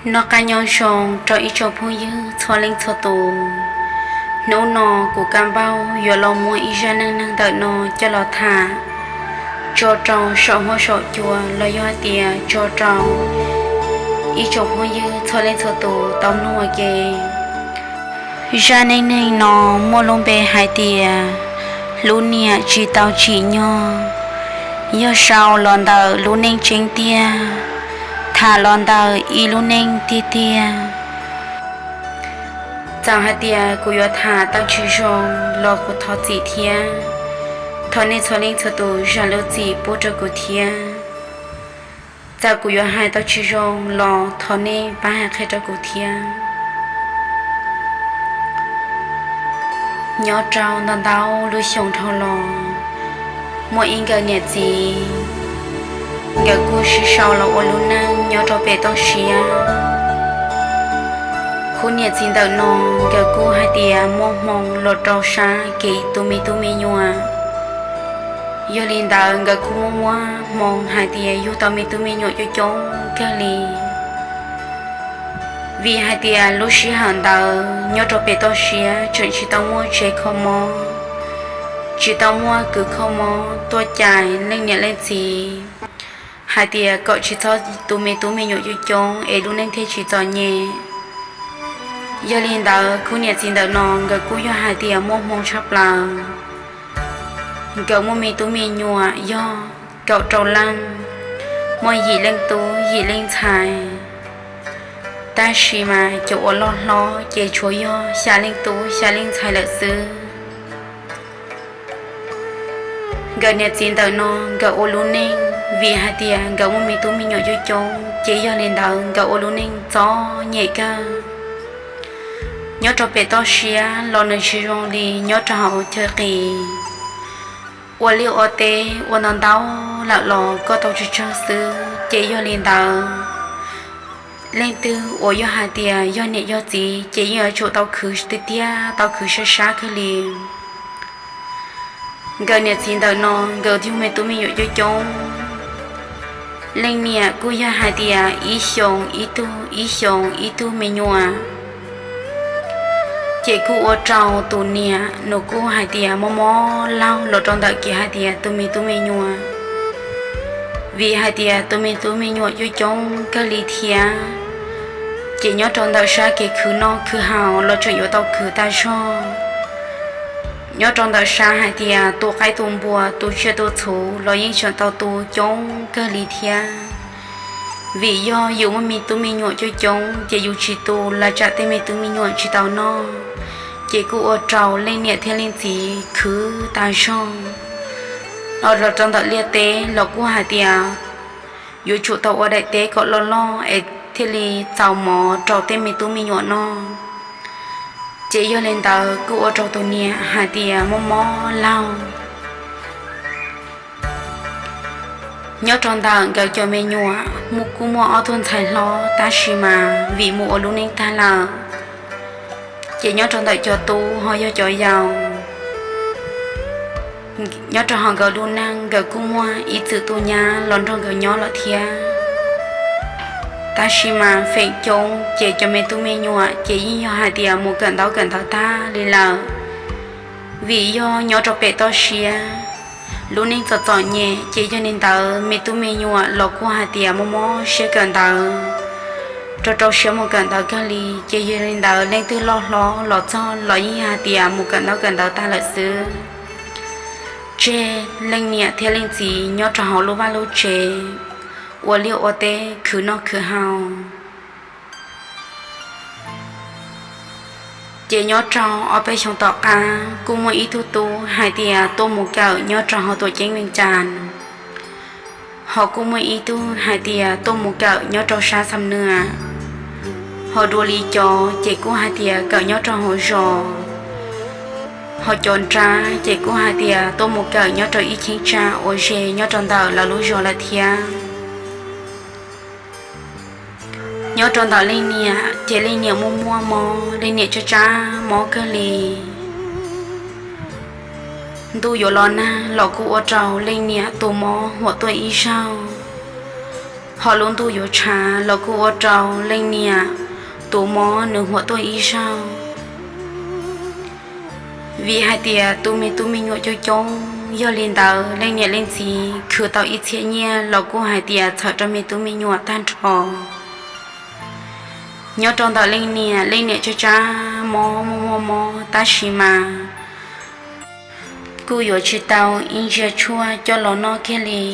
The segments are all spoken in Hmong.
Noj qab nyob zoo rau ib tsoom phooj ywg txhua leej txhua tus. Hnub no kuv Kab Npauj yuav los muab ib zaj neej neeg ntawm no coj los tham tso rau saum huab saum cua los yog hais tias tso rau ib tsoom phooj ywg txhua leej txhua tus tau mloog ua ke. Zaj neej neeg no muaj lub npe hais tias lub niam tsis tau tsim nyog, yog sau los ntawm lub neej tseeb tiag, tham los ntawm ib lub neej tiag tiag. Txawm hais tias kuv yuav tham tau tsis zoo los kuv thov txim thiab, thov nej txhua leej txhua tus zam lub txim pub rau kuv thiab. Txawm kuv yuav hais tau tsis zoo los thov nej pab hais qhia rau kuv thiab. Nyob rau ntau ntau lub xyoo dhau los, muaj ib nkawm niam txiv, nkawd kuj sib sau los ua lub neej nyob rau pem toj siab. Khub niam txiv ntawm no nkawd kuj hais tias muaj hmoo los rau sab kev tu me tub me nyuam. Yog li ntawd nkawd kuj muaj muaj hmoo hais tias yug tau me tub me nyuam coob coob kawg li. Vim hais tias lub sij hawm ntawd nyob rau pem toj siab tseem tsis tau muaj tsev kho mob, tsis tau muaj kws kho mob tuaj cais leej niam leej txiv hais tias kom tsis txhob tu me tub me nyuam coob coob es lub neej thiaj tsis txom nyem. Yog li ntawd khub niam txiv ntawm no nkawd kuj yog hais tias muaj hmoo tshaj plaws. Nkawd muaj me tub me nyuam yog kaum rau leej, muaj yim leej tub yim leej ntxhais. Tab sis mas cov uas loj hlob ces tshuav yog xya leej tub xya leej ntxhais lawm xwb. Nkawd niam txiv ntawm no nkawd ua lub neej, vim hais tias nkawd muaj me tub me nyuam coob coob ces yog li ntawd nkawd ua lub neej txom nyem kawg. Nyob rau pem toj siab los nws tsis zoo li nyob rau hauv chaw qis. Ua liaj ua teb ua ntau ntau lawm los koj tau tsawg tsawg xwb ces yog li ntawd, leej twg uas yog hais tias yog niam yog txiv ces yeej yuav tsum tau khwv tiag tiag, tau khwv sab sab kawg li. Nkawd niam txiv ntawm no nkawd yug me tub me nyuam coob coob. Leej niam kuj yog hais tias ib xyoos ib tug ib xyoos ib tug me nyuam. Ces kuj ua rau tus niam nws kuj hais tias mob mob laug los rau ntawm kev hais tias tu me tub me nyuam. Vim hais tias tu me tub me nyuam coob coob kawg li thiab, ces nyob rau ntawm sab kev khwv noj khwv haus los tseem yuav tau khwv tag zog. Nyob rau ntawm sab hais tias tu qaib tu npua tu tsiaj tu txhu los yeej tseem tau tu coob kawg li thiab. Vim yog yus muaj me tub me nyuam coob coob ces yus tsis tu los tsam tej me tub me nyuam tsis tau noj, ces kuj ua rau leej niam thiab leej txiv khwv tag zog. Los rau ntawm liaj teb los kuj hais tias yuav tsum tau ua daim teb kom loj loj es thiaj li txaus mov rau tej me tub me nyuam noj. Ces yog li ntawd kuj ua rau tus niam hais tias mob mob laug. Nyob rau ntawm nkawd cov me nyuam kuj muaj ob tug ntxhais hlob tab sis mas vim mus ua lub neej tag lawm, ces nyob rau ntawm cov tub ho yog cov yau. Nyob rau hauv nkawd lub neej nkawd kuj muaj ib txwm tus nyab los nrog nkawd nyob lawm thiab. Tab sis mas feem coob ces cov me tub me nyuam ces yeej yog hais tias mus kawm ntaub kawm ntawv tag li lawm. Vim yog nyob rau pem toj siab, lub neej txom txom nyem ces yog li ntawd me tub me nyuam los kuj hais tias mob mob siab kawm ntawv. Rau rau siab mus kawm ntawv kawg li ces yog li ntawd leej twg loj hlob los txog los yeej hais tias mus kawm ntaub kawm ntawv tag lawm xwb. Tseg leej niam thiab leej txiv nyob rau hauv lub vaj lub tsev, ua liaj ua teb khwv noj khwv haus. Ces nyob rau ob peb xyoo tom qab kuj muaj ib tug tub hais tias tuaj mus kawm nyob rau hauv tuam ceeb Vees Cas, ho kuj muaj ib tug hais tias tuaj mus kawm nyob rau sab Xam Nuas. Ho dua li cov ces kuj hais tias kawm nyob rau hauv zos, ho cov nrab ces kuj hais tias tuaj mus kawm nyob rau ib cheeb tsam uas ze nyob rau ntawm lawv lub zos lawm thiab. Nyob rau ntawm leej niam ces leej niam muaj muaj mob, leej niam tsab tsab mob kawg li. Ntuj yuav los nag los kuj ua rau leej niam tus mob huam tuaj ib zaug. Ho lub ntuj yuav tshav los kuj ua rau leej niam tus mob nws huam tuaj ib zaug. Vim hais tias tus me tub me nyuam coob coob, yog li ntawd leej niam leej txiv khwv tau ib txhiab nyiaj los kuj hais tias txhaum rau me tub me nyuam tag nrho. Nyob rau ntawm leej niam, leej niam tsab tsab mob muaj muaj mob tab sis mas kuj yuav tsis tau ib ntsiav tshuaj coj los noj kiag li.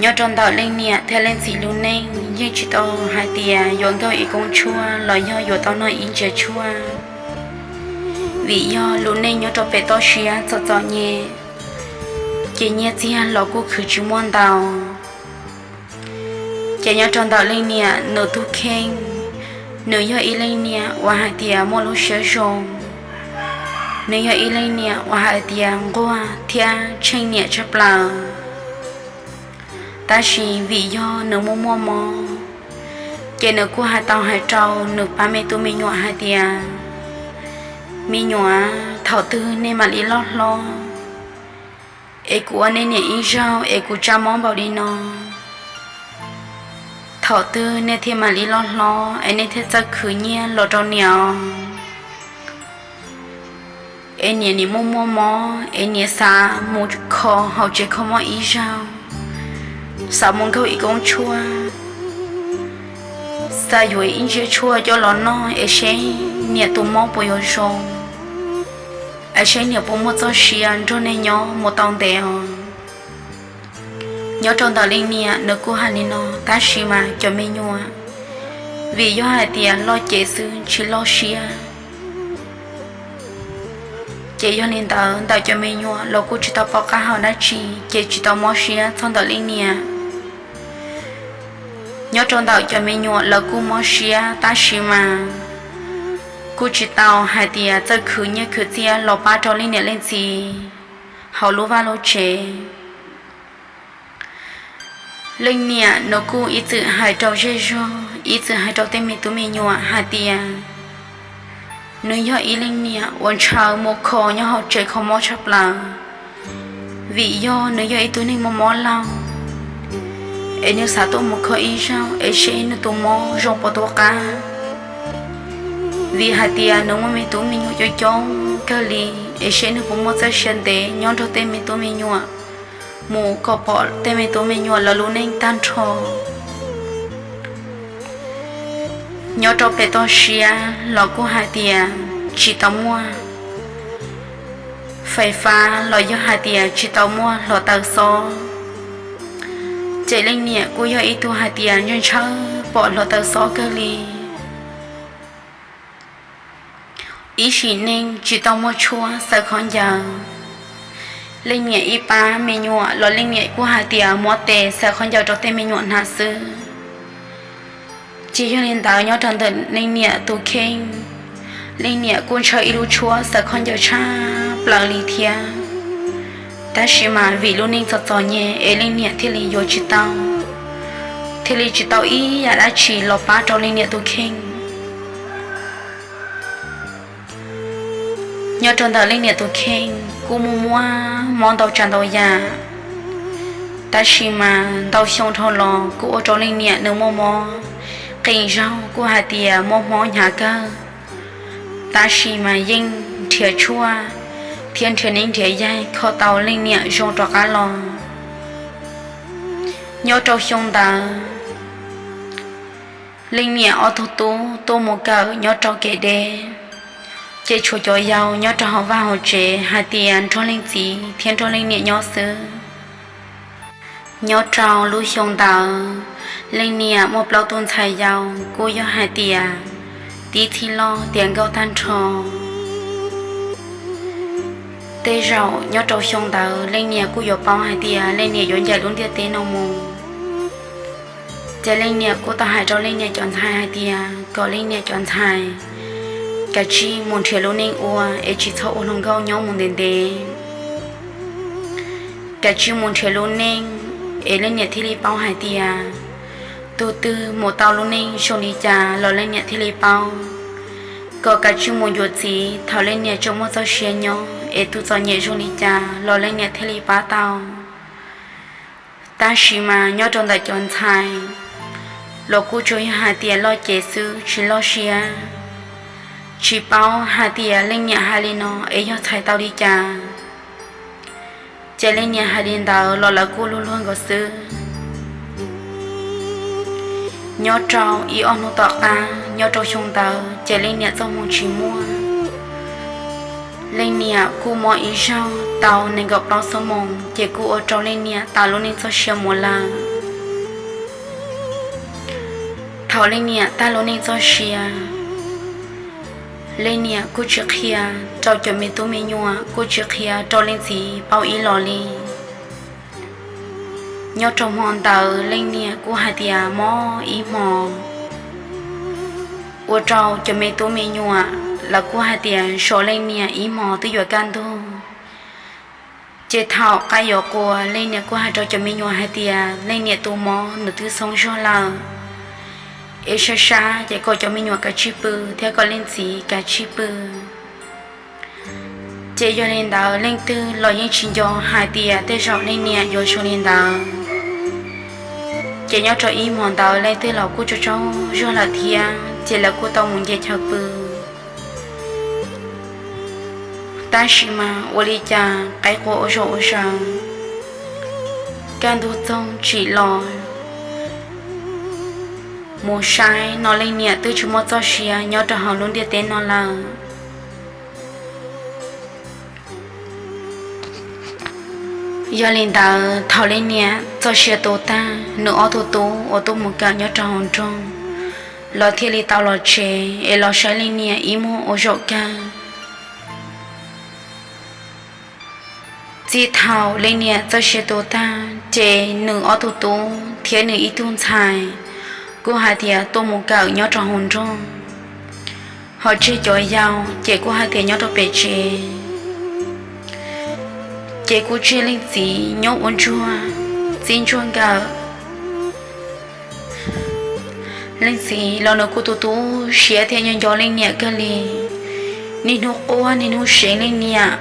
Nyob rau ntawm leej niam thiab leej txiv lub neej yeej tsis tau hais tias yuav nkauj ib koob tshuaj los yog yuav tau noj ib ntsiav tshuaj, vim yog lub neej nyob rau pem toj siab txom txom nyem, ces nyiaj txiag los kuj khwv tsis muaj ntau. Ces nyob rau ntawm leej niam nws tus kheej, nws yog ib leej niam uas hais tias muaj lub siab zoo, nws yog ib leej niam uas hais tias nquag thiab tsheej niam tshaj plaws. Tab sis vim yog nws muaj muaj mob, ces nws kuj hais tau hais rau nws pab me tub me nyuam hais tias, me nyuam, thaum twg nej mam li loj hlob, es kuv ua nej niam ib zaug es kuv tsab mob npaum li no, thaum twg nej thiaj mam li loj hlob es nej thiaj txawj khwv nyiaj los rau niam. Es niam nim muaj muaj mob es niam xav mus kho hauv tsev kho mob ib zaug, xav mus nkaug ib koob tshuaj, xav yuav ib ntsiav tshuaj coj los noj es seb niam tus mob puas yuav zoo, es seb niam puas muaj txoj sia nrog nej nyob mus tau ntev os. Nyob rau ntawm leej niam nws kuj hais li no, tab sis mas cov me nyuam, vim yog hais tias loj cev xwb tsis loj siab, ces yog li ntawd ntawm cov me nyuam los kuj tsis tau pom qab hau dab tsi, ces tsis tau mob siab txog ntawm leej niam. Nyob rau ntawm cov me nyuam lawv kuj mob siab tab sis mas kuj tsis tau hais tias txawj khwv nyiaj khwv txiaj los pab rau leej niam leej txiv hauv lub vaj lub tsev. Leej niam nws kuj ib txwm hais rau zej zog, ib txwm hais rau tej me tub me nyuam hais tias nws yog ib leej niam uas ntshaw mus kho nyob hauv tsev kho mob tshaj plaws, vim yog nws yog ib tug neeg muaj mob laug, es nws xav tuaj mus kho ib zaug es seb nws tus mob zoo puas tuaj qab. Vim hais tias nws muaj me tub me nyuam coob coob kawg li, es seb nws puas muaj txoj sia ntev nyob nrog tej me tub me nyuam, mus kom pom tej me tub me nyuam lawv lub neej tag nrho. Nyob rau pem toj siab los kuj hais tias tsis tau muaj fais fab los yog hais tias tsis tau muaj hluav taws xob, ces leej niam kuj yog ib tug hais tias ntshaw ntshaw pom hluav taws xob kawg li. Ib sim neej tsis tau muaj tshuaj xaws khaub ncaws, leej niam ib pab me nyuam los leej niam kuj hais tias muab tes xaws khaub ncaws rau tej me nyuam hnav xwb. Ces yog li ntawd nyob rau ntawm leej niam tus kheej, leej niam kuj ntshaw ib lub tshuab xaws khaub ncaws tshaj plaws li thiab. Tab sis mas vim lub neej txom txom nyem es leej niam thiaj li yuav tsis tau, thiaj li tsis tau ib yam dab tsi los pab rau leej niam tus kheej. Nyob rau ntawm leej niam tus kheej kuj muaj muaj mob ntau tsav ntau yam, tab sis mas ntau xyoo dhau los kuj ua rau leej niam nws muaj mob, qee zaug kuj hais tias muaj mob hnyav kawg, tab sis mas yeej nrhiav tshuaj thiab nrhiav neeb nrhiav yaig kho tau leej niam zoo rov qab los. Nyob rau xyoo ntawd, leej niam ob tug tub tuaj mus kawm nyob rau kev deb, ces tshuav cov yau nyob rau hauv vaj hauv tsev hais tias nrog leej txiv thiab nrog leej niam nyob xwb. Nyob rau lub xyoo ntawd, leej niam muaj plaub tug ntxhais yau kuj yog hais tias tib txhij loj tiav nkauj tag nrho. Tej zaum nyob rau xyoo ntawd leej niam kuj yuav paub hais tias leej niam yuav ncaim lub ntiaj teb no mus. Ces leej niam kuj tau hais rau leej niam cov ntxhais hais tias kom leej niam cov ntxhais kav tsij mus nrhiav lub neej ua es tsis txhob ua hluas nkauj nyob mus ntev ntev. Kav tsij mus nrhiav lub neej es leej niam thiaj li paub hais tias tus twg mus tau lub neej zoo li cas los leej niam thiaj li paub. Kom kav tsij mus yuav txiv thaum leej niam tseem muaj txoj sia nyob es tus txom nyem zoo li cas los leej niam thiaj li pab tau. Tab sis mas nyob rau ntawm cov ntxhais los kuj tsuas yog hais tias loj cev xwb tsis loj siab, tsis paub hais tias leej niam hais li no es yog txhais tau li cas. Ces leej niam hais li ntawd los lawv kuj luag luag nkaus xwb. Nyob rau ib ob hnub tom qab nyob rau xyoo ntawd ces leej niam txoj hmoo tsis muaj. Leej niam kuj mob ib zaug tau nees nkaum plaub xuab moos ces kuj ua rau leej niam tas lub neej txoj sia mus lawm. Thaum leej niam tag lub neej txoj sia, leej niam kuj tsis qhia rau cov me tub me nyuam, kuj tsis qhia rau leej txiv paub ib los li. Nyob rau hmo ntawd leej niam kuj hais tias mob ib hmos, ua rau cov me tub me nyuam lawv kuj hais tias zov leej niam ib hmos twb yuav kaj ntug. Ces thaum qab yuav quas leej niam kuj hais rau cov me nyuam hais tias leej niam tus mob nws twb xoob zog lawm, es sab sab ces kom cov me nyuam kav tsij pw thiab kom leej txiv kav tsij pw. Ces yog li ntawd leej twg los yeej tsis nco hais tias tej zaum leej niam yuav zoo li ntawd. Ces nyob rau ib hmos ntawd leej twg los kuj tsaug tsaug zog lawm thiab ces lawv kuj tau mus nce chaw pw. Tab sis mas ua li cas qaib qua ua zog ua zaws, kaj ntug txoog tsim los mus saib no leej niam twb tsis muaj txoj sia nyob rau hauv lub ntiaj teb no lawm. Yog li ntawd thaum leej niam txoj sia tu tag, nws ob tug tub uas tuaj mus kawm nyob rau hauv nroog los thiaj li tau los tsev es los saib leej niam ib muag ua zaum kawg. Txij thaum leej niam txoj sia tu tag ces nws ob tug tub thiab nws ib tug ntxhais kuj hais tias tuaj mus kawm nyob rau hauv nroog, ho tseg cov yau ces kuj hais tias nyob rau pem tsev. Ces kuj tseg leej txiv nyob ua ntsuag, txib ntsuag nkawm. Leej txiv los nws kuj tu tu siab thiab nco nco leej niam kawg li. Niaj hnub quaj niaj hnub seev leej niam,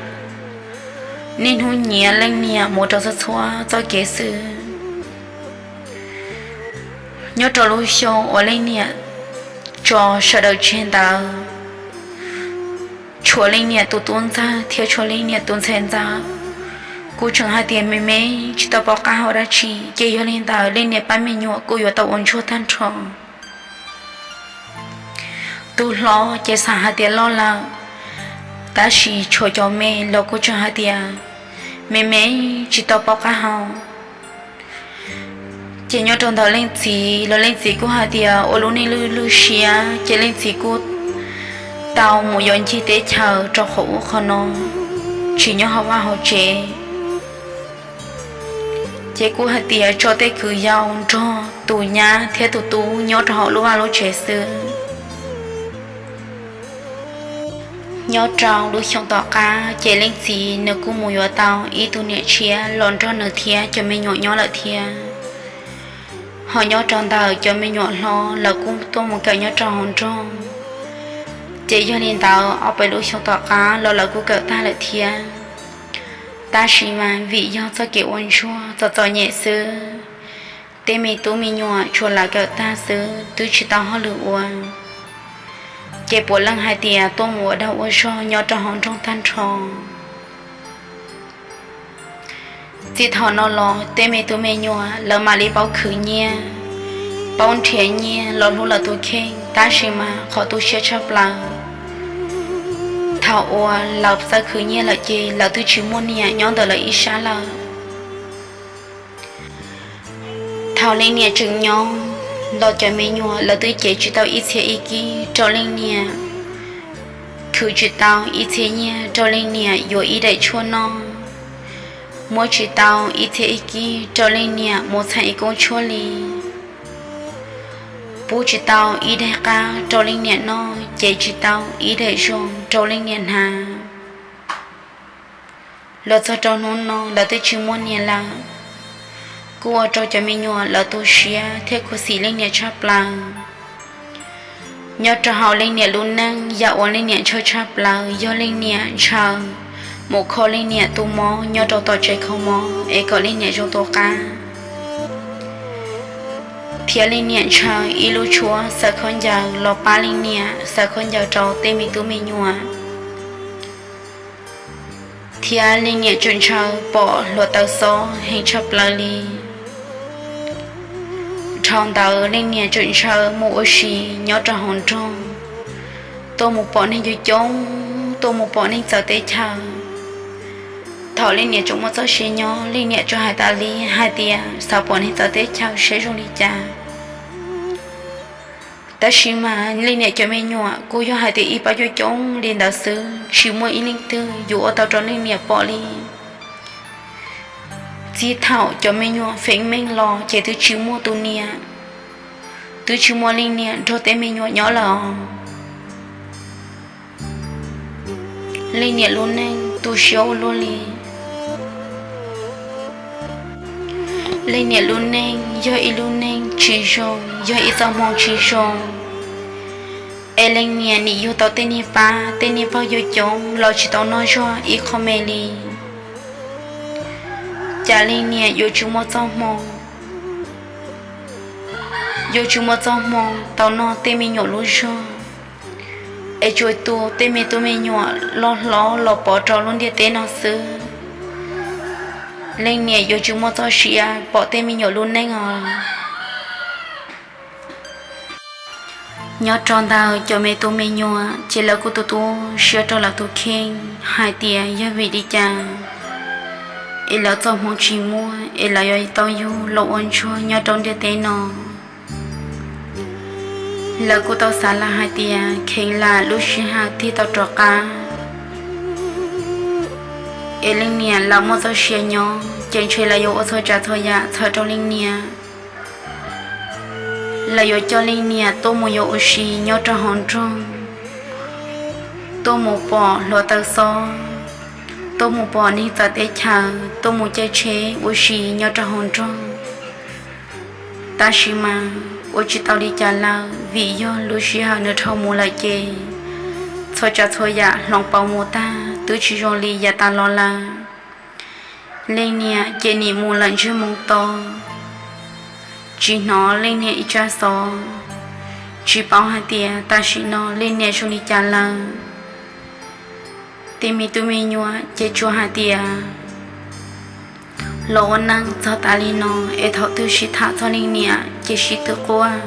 niaj hnub nyiav leej niam mus rau txhua txhua txoj kev xwb. Nyob rau lub xyoo uas leej niam tso sawv daws tseg ntawd, tshuav leej niam tus tub ntxawg thiab tshuav leej niam tus ntxhais ntxawm kuj tseem hais tias me me tsis tau paub qab hau dab tsi, ces yog li ntawd leej niam pab me nyuam kuj yuav tau ua ntsuag tag nrho. Tus hlob ces xav hais tias loj lawm, tab sis tshuav cov me los kuj tseem hais tias me me tsis tau paub qab hau. Ces nyob rau ntawm leej txiv los leej txiv kuj hais tias ua lub neej lwj lwj siab, ces leej txiv kuj tau mus yuav ncig teb chaws rau qhov ub qhov no, tsis nyob hauv vaj hauv tsev. Ces kuj hais tias tso tej kwv yau nrog tus nyab thiab tus tub nyob rau hauv lub vaj lub tsev xwb. Nyob rau lub xyoo tom qab ces leej txiv nws kuj mus yuav tau ib tug niam tshiab los nrog nws thiab cov me nyuam nyob lawm thiab. Ho nyob rau ntawm cov me nyuam hlob lawv kuj tuaj mus kawm nyob rau hauv nroog, ces yog li ntawd ob peb lub xyoo tom qab los lawv kuj kawm tag lawm thiab. Tab sis mas vim yog txoj kev ua ntsuag txom txom nyem xwb, tej me tub me nyuam tsuas lawv kawm tag xwb twb tsis tau hauj lwm ua, ces puav leej hais tias tuaj mus ua dag ua zog nyob rau hauv nroog tag nrho. Txij thaum no los tej me tub me nyuam lawv mam li paub khwv nyiaj, paub nrhiav nyiaj los hlub lawv tus kheej, tab sis mas qhov tu siab tshaj plaws, thaum uas lawv txawj khwv nyiaj lawm ces lawv twb tsis muaj niam nyob ntawm lawv ib sab lawm. Thaum leej niam tseem nyob los cov me nyuam lawv twb cev tsis tau ib txhia ib kib rau leej niam, khwv tsis tau ib txhia nyiaj rau leej niam yuav ib daim tshuaj noj, muab tsis tau ib txhia ib kib rau leej niam mus txhais ib koob tshuaj li, pub tsis tau ib daim qab rau leej niam noj, cev tsis tau ib daim zoo rau leej niam hnav. Los txog rau hnub no lawv twb tsis muaj niam lawm, kuj ua rau cov me nyuam lawv tu siab thiab khuv xim leej niam tshaj plaws. Nyob rau hauv leej niam lub neej yam uas leej niam ntshaw tshaj plaws yog leej niam ntshaw mus kho leej niam tus mob nyob rau tom tsev kho mob es kom leej niam zoo tu qab. Thiab leej niam ntshaw ib lub tshuab xaws khaub ncaws los pab leej niam xaws khaub ncaws rau tej me tub me nyuam. Thiab leej niam tseem ntshaw pom hluav taws xob heev tshaj plaws li. Dhau ntawd leej niam tseem ntshaw mus ua si nyob rau hauv nroog, tuaj mus pom neeg coob coob, tuaj mus pom neeg txawv teb chaws. Thaum leej niam tseem muaj txoj sia nyob, leej niam tsuas hais tas li hais tias xav pom neeg txawv teb chaws saib zoo li cas. Tab sis mas leej niam cov me nyuam kuj yog hais tias ib pab coob coob li ntawd xwb, tsis muaj ib leej twg yuav ua tau rau leej niam pom li. Txij thaum cov me nyuam feem meej los ces twb tsis muaj tus niam, twb tsis muaj leej niam nrog tej me nyuam nyob lawm. Leej niam lub neej tu siab ua luaj li. Leej niam lub neej yog ib lub neej tsis zoo, yog ib txoj hmoo tsis zoo. Es leej niam nim yug tau tej niag pab tej niag pog yuav coob los tsis tau noj zog ib qho me li. Cas leej niam yuav tsis muaj txoj hmoo, yuav tsis muaj txoj hmoo tau noj tej me nyuam lub zog, es tsuas tu tej me tub me nyuam loj hlob los pov rau lub ntiaj teb no xwb. Leej niam yuav tsis muaj txoj sia pom tej me nyuam lub neej os. Nyob rau ntawm cov me tub me nyuam ces lawv kuj tu tu siab rau lawv tus kheej hais tias yog vim li cas es lawv txoj hmoo tsis muaj es lawv yuav tau yug los ua ntsuag nyob rau ntiaj teb no. Lawv kuj tau xav lawm hais tias kheev lam lub sij hawm thiaj tau rov qab, es leej niam lam muaj txoj sia nyob ces ntshe lawv yuav ua txhua tsav txhua yam txhawm rau leej niam. Lawv yuav coj leej niam tuaj mus yuav ua si nyob rau hauv nroog, tuaj mus pom hluav taws xob, tuaj mus pom neeg txawv teb chaws, tuaj mus caij tsheb ua si nyob rau hauv nroog. Tab sis mas ua tsis tau li cas lawm, vim yog lub sij hawm nws dhau mus lawm ces txhua tsav txhua yam hloov pauv mus tag, twb tsis zoo li yav tas los lawm. Leej niam ces nim mus lawm ntsiag moo to, tsis hnov leej niam ib tsab xov, tsis paub hais tias tam sim no leej niam zoo li cas lawm. Tej me tub me nyuam ces tsuas hais tias los ua neej txog tas li no es thaum twg sib tham txog leej niam ces sib tw quaj,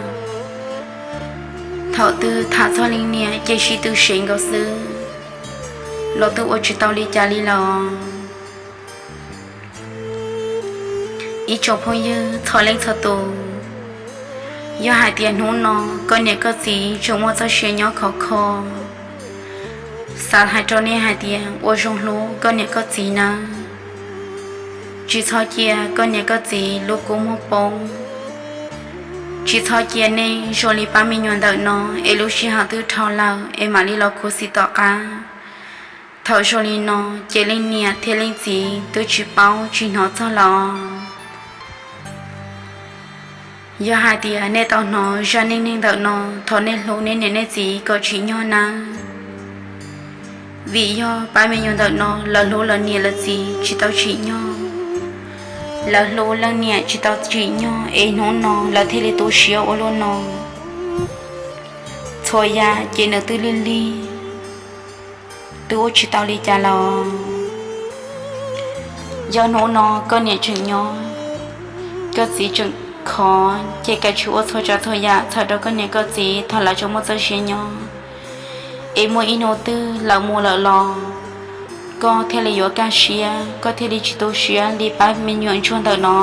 thaum twg tham txog leej niam ces sib tw seev nkaus xwb, los twb ua tsis tau li cas li lawm. Ib tsoom phooj ywg txhua leej txhua tus, yog hais tias hnub no koj niam koj txiv tseem muaj txoj sia nyob khov kho, xav hais rau nej hais tias ua zoo hlub koj niam koj txiv nawb. Tsis txhob cia koj niam koj txiv lub kua muag poob, tsis txhob cia nej zoo li pab me nyuam ntawm no es lub sij hawm twb dhau lawm es mam li los khuv xim tom qab. Thaum zoo li no ces leej niam thiab leej txiv twb tsis paub tsis hnov txog lawm. Yog hais tias nej tau hnov zaj neej neeg ntawm no, thov nej hlub nej niam nej txiv kom tsim nyog nawb. Vim yog pab me nyuam ntawm no lawv hlub lawv niam lawv txiv tsis tau tsim nyog, lawv hlub leej niam tsis tau tsim nyog es hnub no lawv thiaj li tu siab ua luaj no. Txhua yam ces nws twb lig lig, twb ua tsis tau li cas lawm. Yog hnub no koj niam tseem nyob, koj txiv tseem khov ces kav tsij ua txhua tsav txhua yam txhawm rau koj niam koj txiv thaum lawv tseem muaj txoj sia nyob, es muaj ib hnub twg lawv mus lawm los koj thiaj li yuav kaj siab, koj thiaj li tsis tu siab li pab me nyuam ntsuag ntawm no.